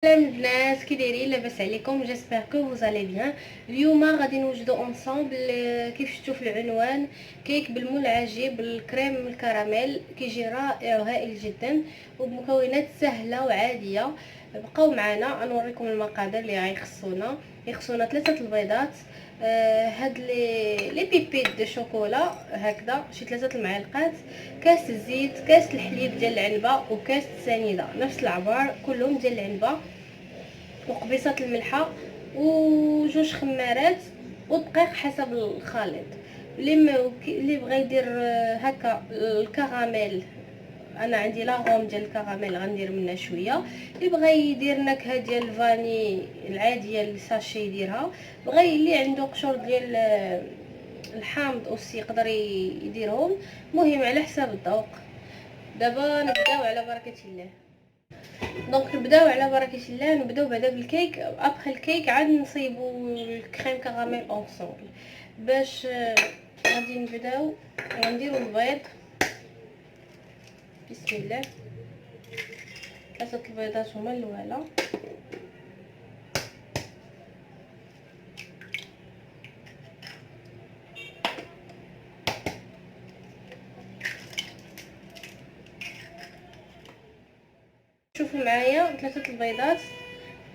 سلام البنات، كي دايرين؟ لاباس عليكم؟ j'espère que vous allez bien. اليوم غادي نوجدو ensemble، كيف شفتوا في العنوان، كيك بال moule العجيب ال crème ال caramel، كيجي رائع وهائل جدا وبمكونات سهلة وعاديه. بقاو معنا غنوريكم المقادير اللي غيخصونا. يخصونا ثلاثة البيضات، هاد les pépites de chocolat هكذا شي ثلاثة المعالقات، كاس الزيت، كاس الحليب ديال العنبه، وكاس السنيده، نفس العبار كلهم ديال العنبه، وقبيصه الملحة، وجوج خمارات، ودقيق حسب الخليط. اللي بغى يدير هكا الكراميل، انا عندي l'arôme ديال الكراميل غندير منها شوية. اللي بغى يدير نكهة ديال ال vanille العادية ال sachet يديرها، بغى اللي عنده قشور ديال الحامض aussi يقدر يديرهم. المهم على حساب الذوق. دابا نبداو على بركة الله. donc نبداو على بركة الله، نبداو بعدا بالكيك. après الكيك عاد نصيبو ال crème caramel ensemble. باش غادي نبداو غنديرو البيض. بسم الله. ثلاثة البيضات هما الاولى. شوفوا معايا ثلاثة البيضات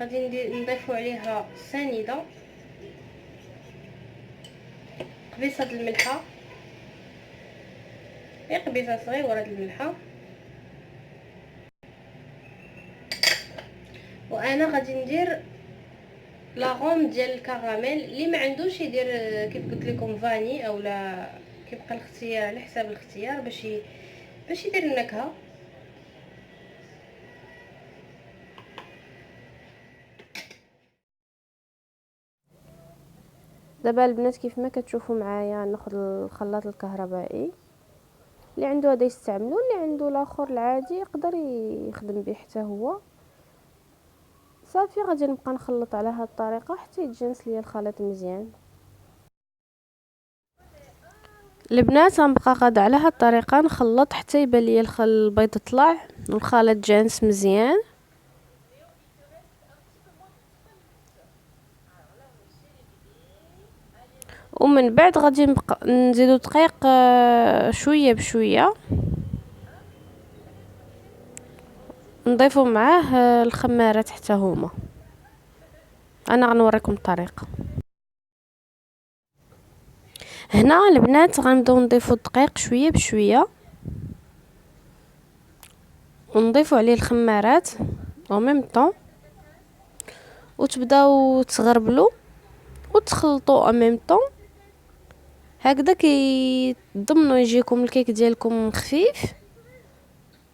غادي نضيفوا عليها السنيده، قبيصه الملحة، غير قبيصه صغيرة د الملحة. وانا غادي ندير l'arôme ديال الكراميل. اللي ما عندوش يدير كيف قلت لكم vanille اولا، كيبقى الاختيار على حساب الاختيار باش يدير النكهة. دابا البنات كيف ما كتشوفوا معايا ناخذ الخلاط الكهربائي، اللي عنده هذا يستعملو، اللي عنده الاخر العادي يقدر يخدم به حتى هو. صافي غادي نبقى نخلط على هذه الطريقة حتى يتجانس ليا الخليط مزيان. البنات غنبقى غادا على هذه الطريقة نخلط حتى يبان ليا البيض طلع والخليط جانس مزيان. ومن بعد غادي نبقى نزيدو دقيق شوية بشوية، نضيفو معاه الخمارات حتى هما. انا غنوريكم الطريقة. هنا البنات غنبداو نضيفو الدقيق شوية بشوية ونضيفو عليه الخمارات au même temps، وتبداو تغربلو وتخلطوا en même temps. هكذا كيضمنوا يجيكم الكيك ديالكم خفيف،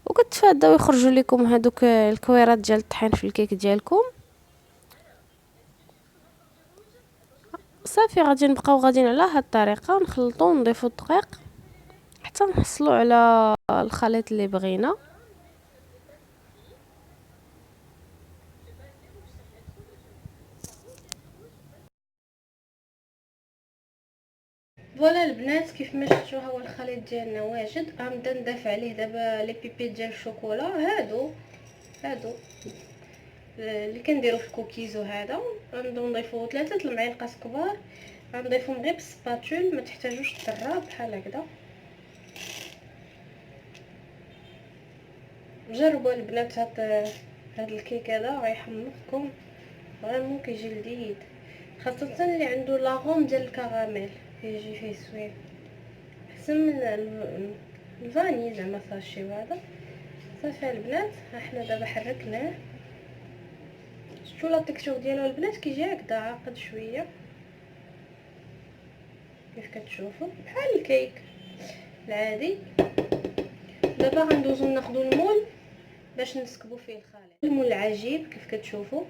وكتفاداو يخرجوا لكم هذوك الكويرات ديال الطحين في الكيك ديالكم. صافي غادي نبقاو غاديين على هاد الطريقة، نخلطوا ونضيفوا الدقيق حتى نحصلوا على الخليط اللي بغينا. voilà البنات كيف ما شفتوا ها هو الخليط ديالنا واجد. غنبدا نضيف عليه دابا les pépites ديال الشوكولا، هادو اللي كنديرو في الكوكيز. وهذا غنبداو نضيفو ثلاثة المعالق كبار، غنضيفهم غير بال spatule، ما تحتاجوش الطراب بحال هكذا. جربوا البنات هاد الكيك هذا غيحمقكم vraiment، كيجي لذيذ، خاصة اللي عنده l'arôme ديال الكراميل كيجي فيه زوين احسن من ال vanille زعما sachet. وهذا صافي البنات، ها حنا دابا حركناه. شفتوا la texture ديالو البنات كيجي هكذا عاقد شوية كيف كتشوفوا بحال الكيك العادي. دابا غندوزو ناخذ ال moule باش نسكبو فيه الخليط. ال moule العجيب كيف كتشوفوا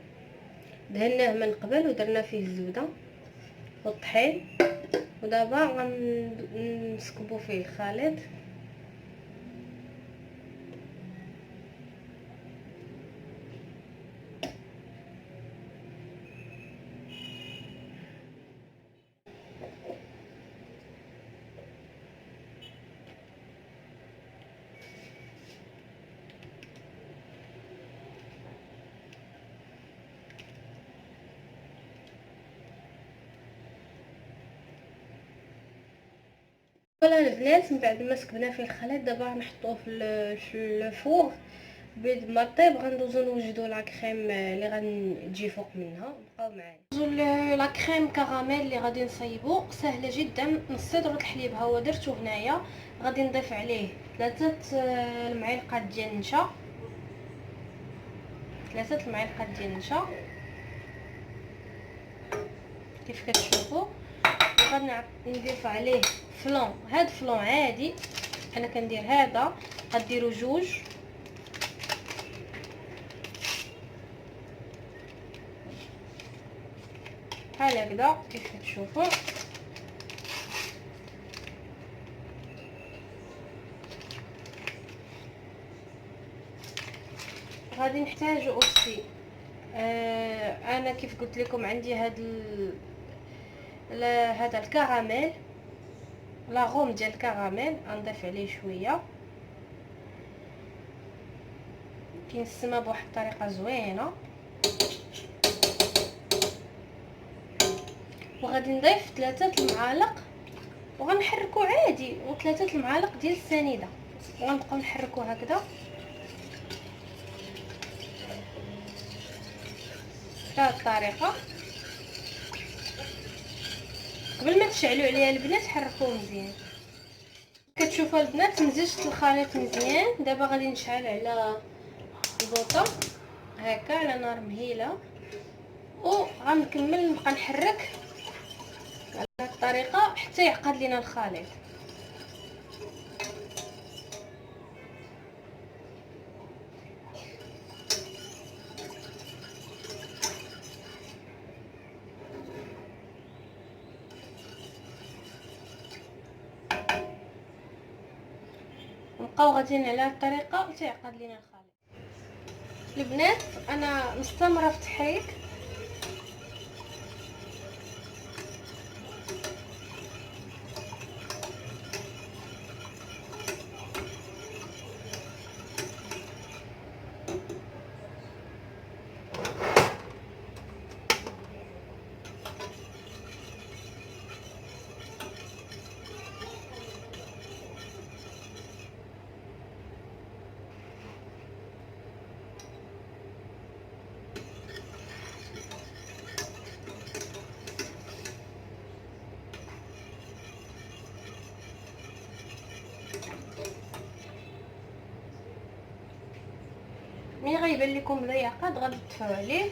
دهناه من قبل ودرنا فيه الزبدة والطحين، ودابا غنسكبو فيه الخليط. voilà البنات، من بعد ما سكبنا فيه الخليط دابا غنحطوه في ال four. بعد ما طيب غندوزو نوجدو la crème اللي غنجي فوق منها. بقاو معايا. ندوزو la crème caramel اللي غادي نصايبو، سهلة جدا. نص لتر الحليب ها هو درتو هنايا، غادي نضيف عليه 3 المعالق ديال النشا، 3 المعالق ديال النشا كيف كتشوفوا. وغادي نضيف عليه flan، هاد flan عادي انا كندير هذا، غديروا جوج بحال هكذا كيف كتشوفوا. غادي نحتاج aussi انا كيف قلت لكم عندي هاد هذا ال caramel، l'arôme ديال الكراميل غنضيف عليه شوية، كينسمى بواحد الطريقة زوينة. وغادي نضيف 3 المعالق وغنحركو عادي، و3 المعالق ديال السنيده، وغنبقاو نحركو هكذا بهذه الطريقة. قبل ما تشعلوا عليها البنات حركوه مزيان. كتشوفوا البنات مزجت الخليط مزيان. دابا غادي نشعل على البوطه هكا على نار مهيله، وغنكمل نبقى نحرك على هذه الطريقة حتى يعقد لينا الخليط. نبقاو غاديين على هذه الطريقة حتى يعقد لينا الخليط. البنات انا مستمرة في التحريك. ملي غيبان لكم بدا يعقد غادي تطفيو عليه.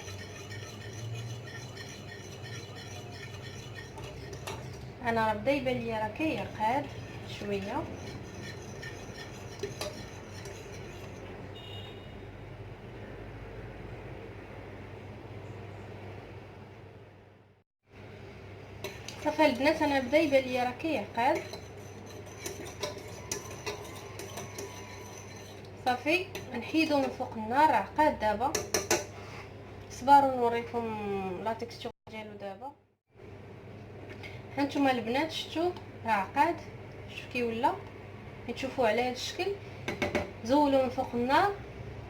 انا راه بدا يبان ليا راه كيعقد شوية. صافي البنات انا بدا يبان ليا راه كيعقد. صافي نحيدو من فوق النار، عقاد دابا. صبروا نوريكم la texture ديالو دابا. هانتوما البنات شفتوا راه عقاد، شفتوا كي ولا، تشوفوا على هذا الشكل. زولوا من فوق النار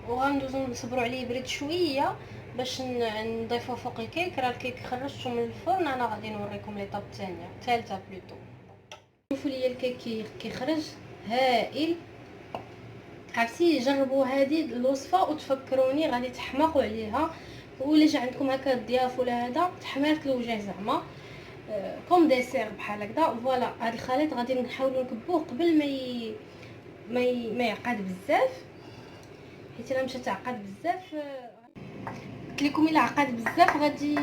وغندوزو نصبروا عليه يبرد شوية باش نضيفوه فوق الكيك. راه الكيك خرجته من الفرن، انا غادي نوريكم l'étape الثانية الثالثة plutôt. شوفوا ليا الكيك كيخرج هائل. عرفتي جربوا هذه الوصفة وتفكروني غادي تحماقوا عليها. ولا جا عندكم هكا الضياف ولا هذا تحمرت الوجه زعما comme dessert بحال هكذا. voilà هذا الخليط غادي نحاولوا نكبوه قبل ما يعقد بزاف، حيت الا مشى تعقد بزاف قلت لكم الا عقد بزاف غادي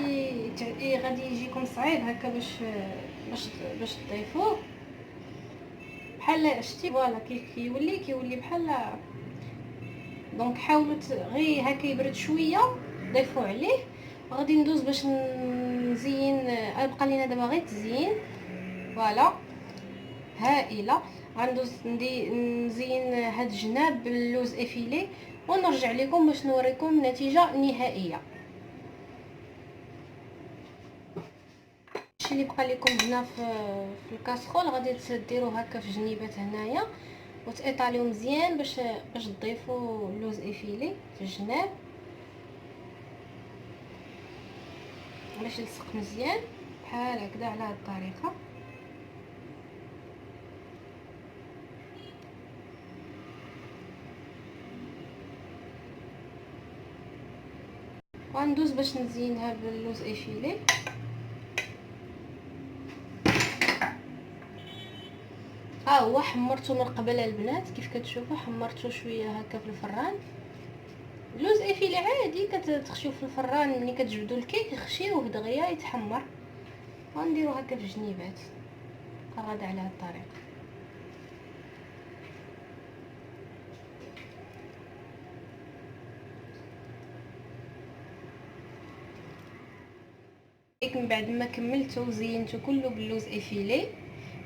يجيكم صعيب هكا باش باش باش تضيفوه بحال شتي. voilà كيولي بحال donc حاولوا غير هكا يبرد شوية ضيفوا عليه. غادي ندوز باش نزين، بقى لينا دابا غير تزيين. voilà هائلة. غندوز نزين هاد الجناب باللوز effilé ونرجع لكم باش نوريكم النتيجة النهائية. الشيء اللي بقى لكم هنا في الكاسرول غادي تديروه هكا في جنيبات هنايا وتايطاليو مزيان باش تضيفوا اللوز effilé في الجناب باش يلصق مزيان بحال هكذا على هاد الطريقة. غندوز باش نزينها باللوز effilé. ها هو حمرته من قبل البنات كيف كتشوفوا، حمرته شوية هكا في الفران. اللوز effilé عادي كتخشيوه في الفران، ملي كتجبدوا الكيك خشيوه دغيا يتحمر. غنديرو هكا في الجنيبات، غادا على هاد الطريقة. من بعد ما كملته وزينته كله باللوز effilé،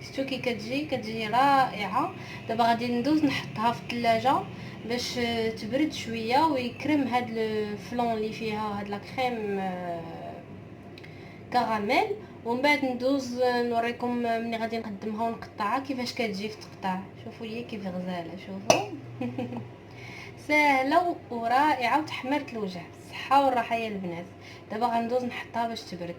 شفتوا كي كتجي رائعة. دابا غادي ندوز نحطها في الثلاجة باش تبرد شوية ويكرم هاد ال flan اللي فيها هاد la crème caramel، ومن بعد ندوز نوريكم ملي غادي نقدمها ونقطعها كيفاش كتجي في التقطاع. شوفوا لي كيف غزاله، شوفوا ساهله ورائعة وتحمرت الوجه. الصحة والراحة يا البنات. دابا غندوز نحطها باش تبرد.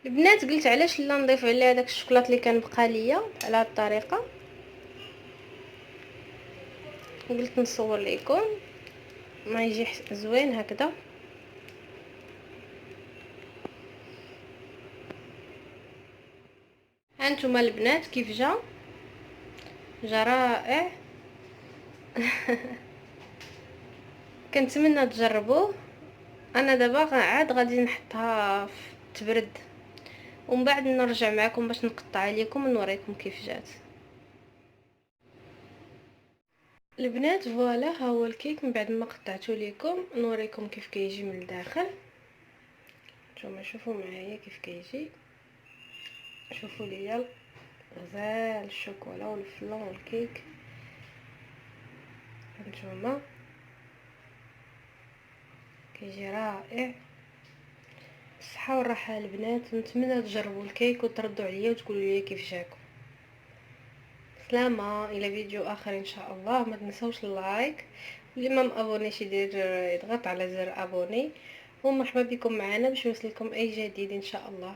البنات قلت علاش لا نضيف عليها داك الشوكولاط اللي كان بقى ليا على هاد الطريقة، قلت نصور لكم ما يجي زوين هكذا. هانتوما البنات كيف جا، جا رائع. كنتمنى تجربوه. انا دابا عاد غادي نحطها تبرد ومن بعد نرجع معكم باش نقطع لكم ونوريكم كيف جات. البنات voilà ها هو الكيك من بعد ما قطعته لكم، نوريكم كيف كيجي من الداخل. نتوما شوفوا معايا كيف كيجي، شوفوا ليا غزال الشوكولا وال flan والكيك. هانتوما كيجي رائع. الصحة والراحة البنات، نتمنى تجربوا الكيك وتردوا عليا وتقولوا لي كيف جاكم. سلامه، الى فيديو اخر ان شاء الله. ما تنسوش ال like، واللي ما مابونيش يدير يضغط على زر abonner، ومرحبا بكم معنا باش يوصلكم اي جديد ان شاء الله.